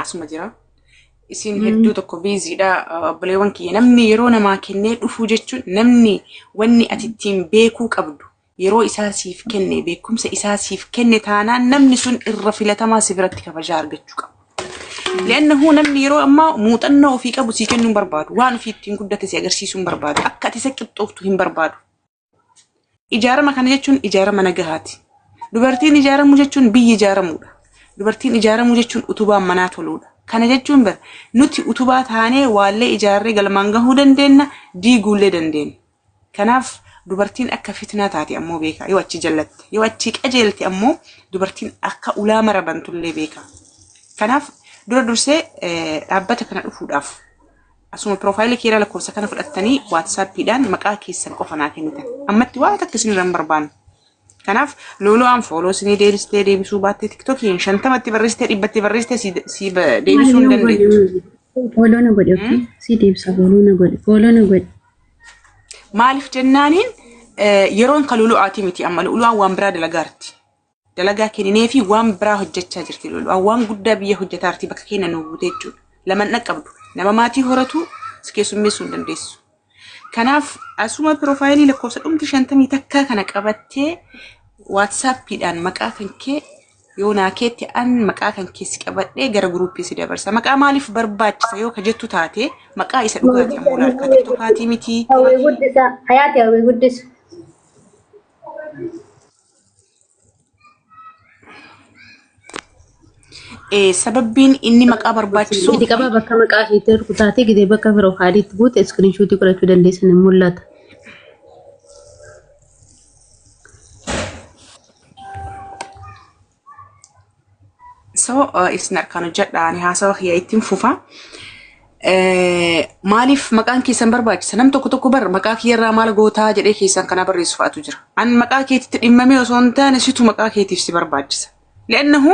Asuma jira. Isin hedduu tokko biiziidha obboleewwan kiyya. Namni yeroo namaa kennee dhufuu jechuun namni wanni ati ittiin beekuu qabdu yeroo isaa siif kenne beekumsa isaa siif kenne taanaan namni sun irra filatamaa si biratti kabajaa argachuu qaba. Li'annahu namni yeroo ammaa muuxannoo ofii qabu sii kennuu hin barbaadu. Waan ofii ittiin guddate si agarsiisuu hin barbaadu. Akka ati isa qixxooftu hin barbaadu. Ijaarama kana jechuun ijaarama nagahaati. Dubartiin ijaaramuu jechuun biyyi ijaaramuudha. Dubartiin ijaaramuu jechuun utubaan manaa toluudha. Kana jechuun bar nuti utubaa taanee waallee ijaarree galmaan gahuu dandeenna, diiguullee dandeenna. Kanaaf dubartiin akka fitnaa taate ammoo beekaa yoo achi jallatte, yoo achi qajeelte ammoo dubartiin akka ulaa mara bantullee beekaa. Kanaaf dura dursee dhaabbata kana dhufuudhaaf Asuma piroofaayilii keeraa lakkoofsa kana fudhattanii waatsaappiidhaan maqaa keessan qofa naa kennitan. Ammatti waa takka isinirra hin barbaannu. Kanaaf loolo'aan fooloo isinii deebistee deebisuu baattee tiktokiin 50tti barreessitee 100tti barreessitee si deebisuu hin dandeettu. Fooloo na godhi, okay? Si deebisa, fooloo na godhi. Fooloo na godhi. Maaliif jennaaniin yeroon kan lulu'aati miti amma lulu'aan waan biraa dalagaarti. Dalagaa kennineefi waan biraa hojjechaa jirti lulu'aan waan guddaa biyya hojjetaarti bakka keenya nu buute jechuudha. Laman dhaqqabdu nama maatii horatu si keessummeessuu hin dandeessu. Kanaaf asuma piroofaayilii lakkoofsa dhumti 51 kana qabattee waatsaappiidhaan maqaa kan kee yoo naa keetti an maqaa kan kee si qabadhee gara guruuppii si dabarsa. Maqaa maaliif barbaachisa yoo ka jettu taate maqaa isa dhugaati ammoo laal ka tiktokaatii miti. Hawwii guddisa. Hayaati hawwii guddisa. Sababbiin inni maqaa barbaachisuuf Gadi qabaa bakka maqaa isheetti rukutaatee gidee bakka piroofaayiliitti buute iskiriinshuutii godhachuu dandeessan hin mul'ata. So isin harkaan hojjedha ani haasawa kiyya ittiin fufa. Maaliif maqaan keessan barbaachisa? Nam tokko tokko bar maqaa kiyyarraa maal gootaa jedhee keessan kana barreessu fa'atu jira. An maqaa keetitti dhimmamee osoo hin taane situ maqaa keetiif si barbaachisa. Li'annahu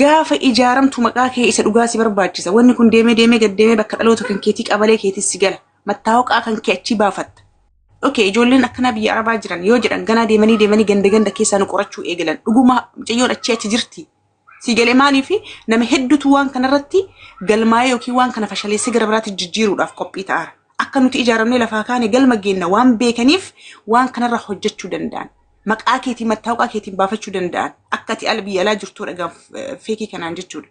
gaafa ijaaramtu maqaa kee isa dhugaa si barbaachisa. Wanni kun deemee deemee gad deemee bakka dhaloota kan keetii qabalee keetis si gala. Mattaawaqaa kan kee achii baafatta. Okay, ijoolleen akkanaa biyya Arabaa jiran yoo jedhan ganaa deemanii deemanii ganda ganda keessaa nu qorachuu eegalan. Dhuguma mucayyoon achii achi jirti. Sii galee maaliif nama hedduutu waan kanarratti galmaa'ee yookiin waan kana fashaleessee gara biraatti jijjiiruudhaaf qophii ta'aara. Akka nuti ijaaramnee lafaa kaane galma geenna waan beekaniif waan kanarra hojjechuu danda'an. Maqaa keetiin mattaawqaa keetiin baafachuu danda'an. Akka ati ala biyya alaa jirtuudha gaaf feekii kanaan jechuudha.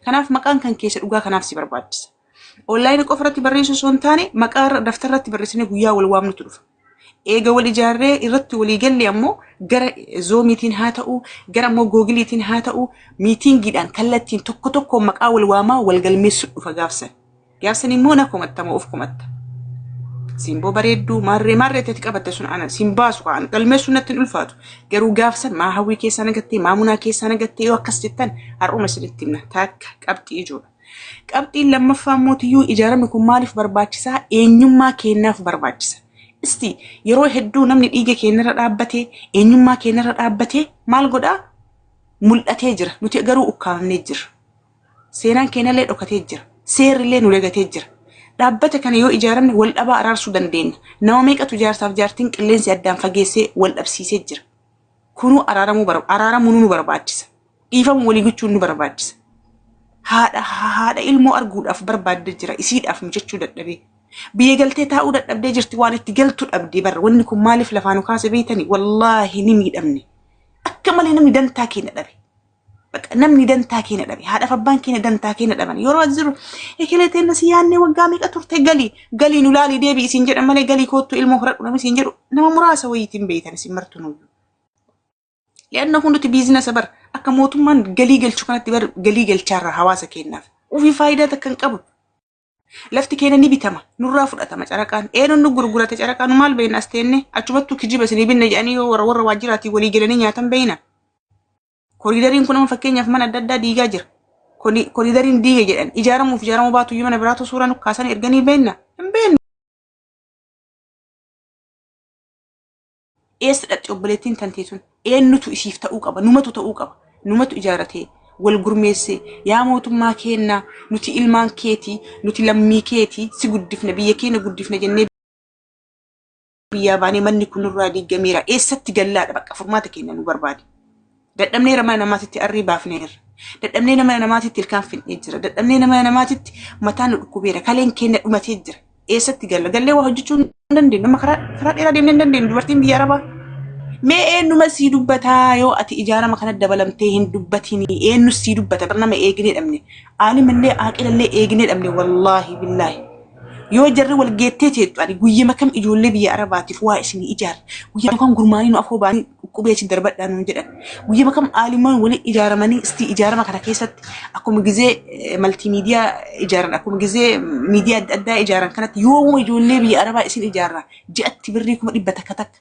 Kanaaf maqaan kan keessa dhugaa kanaaf si barbaachisa. Onlaayinii qofa irratti barreessuu osoo hin taane maqaa irra daftara irratti barreessinee guyyaa wal waamnutu dhufa. Eega wal ijaarree irratti walii galle ammoo gara zoomiitiin haa ta'u gara ammoo googiliitiin haa ta'u miitiingiidhaan kallattiin tokko tokkoon maqaa wal waamaa wal galmeessu dhufa gaafsan. Gaafsan immoo na komattama of komatta. Simboo bareedduu maarree maarree itti qabatte sun ana sin baasu kaan galmeessuun natti hin ulfaatu. Garuu gaafsan maa hawwii keessaa nagattee maa munaa keessaa nagattee yoo akkas jettan har'uma isinitti himna takka qabxii ijoodha. Qabxiin lammaffaa mootiyyuu ijaaramni kun maaliif barbaachisaa? Eenyummaa keenyaaf barbaachisa. Isti yeroo hedduu namni dhiiga keenyarra dhaabbatee eenyummaa keenyarra dhaabbatee maal godhaa? Mul'atee jira. Nuti garuu ukkaamamnee jirra. Seenaan keenyallee dhokatee jira. Seerrillee nu dagatee jira. Dhaabbata kana yoo ijaaramne wal dhabaa araarsuu dandeenya. Nama meeqatu jaarsaaf jaartiin qilleensi addaan fageessee wal dhabsiisee jira. Kunuu araaramuu araaramuu nu barbaachisa. Dhiifama walii gochuun nu barbaachisa. Haadha haadha ilmoo arguudhaaf barbaadde jira isiidhaaf mijachuu dadhabee. Biyya galtee taa'uu dadhabdee jirti waan itti galtu dhabdee barra wanni kun maaliif lafaa nu kaase beeytani wallaahi ni miidhamne. Akka malee namni dantaa keenya dhabe. Bakka namni dantaa keenya dhabe haadhaaf abbaan keenya dantaa keenya dhaban yeroo as jiru ekelee teenna si yaannee waggaa meeqa turte galii galii nu laalii deebii isin jedhan malee galii koottu ilmoo horadhu namni isin jedhu nama muraasa wayiitiin beeytan isin martu nuyyuu. Li'anna hundi biizinasa bar akka mootummaan galii galchu kanatti bar galii galchaarra hawaasa keenyaaf. Ofii faayidaa takka hin qabu. Lafti keenya ni bitama nurraa fudhatama caraqaan. Eenyuun nu gurgurate caraqaan maal beekna as teenne achumattuu kijiba isinii binne jedhanii yoo warra warra waajjiraatii walii galanii nyaatan beekna. Koriidariin kun amma fakkeenyaaf mana adda addaa diigaa jira. Koriidariin diiga jedhan ijaaramuuf ijaaramuu baatu iyyuu mana biraatu suuraa nu kaasanii erganii beekna. Hin beeknu. Eessa dhaqxi obboleettiin tantee tun? Eenyutu isiif ta'uu qaba? Numatu ta'uu qaba. Numatu ijaaratee wal gurmeessee yaa mootummaa keennaa nuti ilmaan keetii nuti lammii keetii si guddifna biyya keenya guddifna jennee biyyaa baanee manni kun nurraa diigameera eessatti gallaadha bakka furmaata keenya nu barbaade. Dadhabneera mana namaatitti arrii baafneerra. Dadhabnee nama namaatitti ilkaan fidnee jira. Dadhabnee nama namaatitti mataan nu dhukkubeera. Kaleen keenya dhumatee jira. Eessatti galla? Gallee waa hojjechuu hin dandeenyu. Nama karaa dheeraa deemnee hin dandeenyu. Dubartiin biyya Arabaa. Mee eenyuma sii dubbataa yoo ati ijaarama kana dabalamtee hin dubbatini? Eenyu sii dubbata? Nama eegnee dhabne. Aalimallee aaqilallee eegnee dhabne, wallaahi billaahi. Yoo jarri wal geettee teettu, ani guyyama kam ijoollee biyya Arabaatiif waa isinii ijaarra? Guyyama kam gurmaanii nu afoo baanii dhukkubee isin darbadhaa nuun jedhan? Guyyama kam aalimaan waliin ijaaramanii istii ijaarama kana keessatti akkuma gizee maltiimiidiyaa ijaaran, akkuma gizee miidiyaa adda addaa ijaaran kanatti, yoomuma ijoollee biyya Arabaa isin ijaarra, ji'atti birrii 100,000 takka takka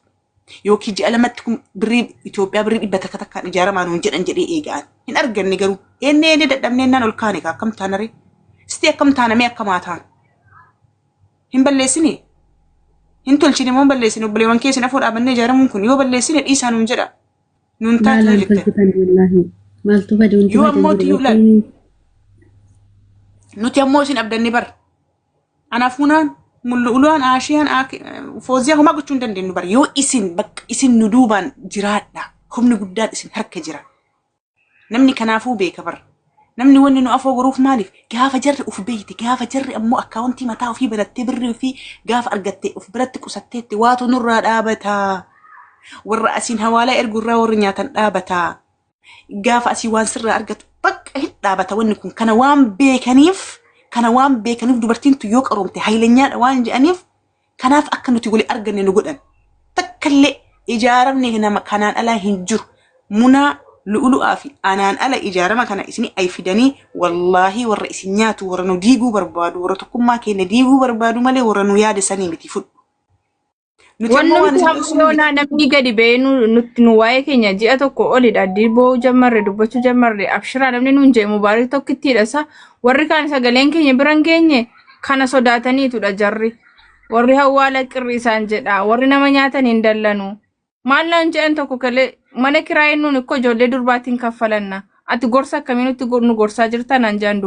yookiin ji'a lamatti birrii Itoophiyaa birrii 100 takkaan ijaaramaa nuun jedhan jedhee eegaan hin arganne. Garuu enne enne dadhabnee naan ol kaane. Kaa akkam taanaree? Istii akkam taanamee? Akkamaa taana? Hin balleessine, hin tolchine moo hin balleessine? Obboleewwan keessan afoo dhaabannee ijaaramuun kun yoo balleessine dhiisaa nuun jedha, nuun taatu Maalaan jette. Tolchitan wallaahi. Maaltu bade wanti Yoo bade ammoo hin jiru. tiyyuu laal, nuti ammoo isin abdanne bara. Anaaf munaan mullu'ulaan aashiyaan fooziyaa homaa gochuu hin dandeenyu bara. Yoo isin bakka isin nu duubaan jiraadha, humni guddaan isin harka jira. Namni kanaafuu beeka bara. Namni wanni nu afoo goruuf maaliif? Gaafa jarri uf beeyte, gaafa jarri ammoo akkaawuntii mataa ofii banattee, birrii ofii gaafa argatte of biratti qusatteetti, waatu nurraa dhaabataa. Warra asiin hawaalaa ergurraa warri nyaatan dhaabataa. Gaafa asii waan sirraa argatu bakka hin dhaabata. Wanni kun kana waan beekaniif, dubartiin tun yoo qaroomte haylanyaadha waan jedhaniif, kanaaf akka nuti wali arganne nu godhan. Takkallee ijaaramni nama kanaan alaa hin jiru. Munaa, lu'ulu'aa fi anaan ala ijaarama kana isin ay fidanii, wallaahi warra isin nyaatu, warra nu diiguu barbaadu, warra tokkummaa keenya diiguu barbaadu malee warra nu yaada sanii miti, fudhu. Nuti ammoo waan Wannumti isin hamma dhoksinu miti. yoonaa namni gadi ba'ee nutti nu waa'ee keenya ji'a tokko olidha. Diboo jammarre, dubbachuu jammarre, abshiraa namni nuun jee mubaarik tokkittiidha isa. Warri kaan sagaleen keenya bira hin geenye kana sodaataniitudha jarri. Warri hawwaala qirri isaan jedha. Warri nama nyaatan hin dallanu. Maal naan jedhan tokko kalee mana kiraayii nuun ikkoo ijoollee durbaatiin kaffalanna. Ati gorsa akkamii nutti nu gorsaa jirta naan jedhan duba.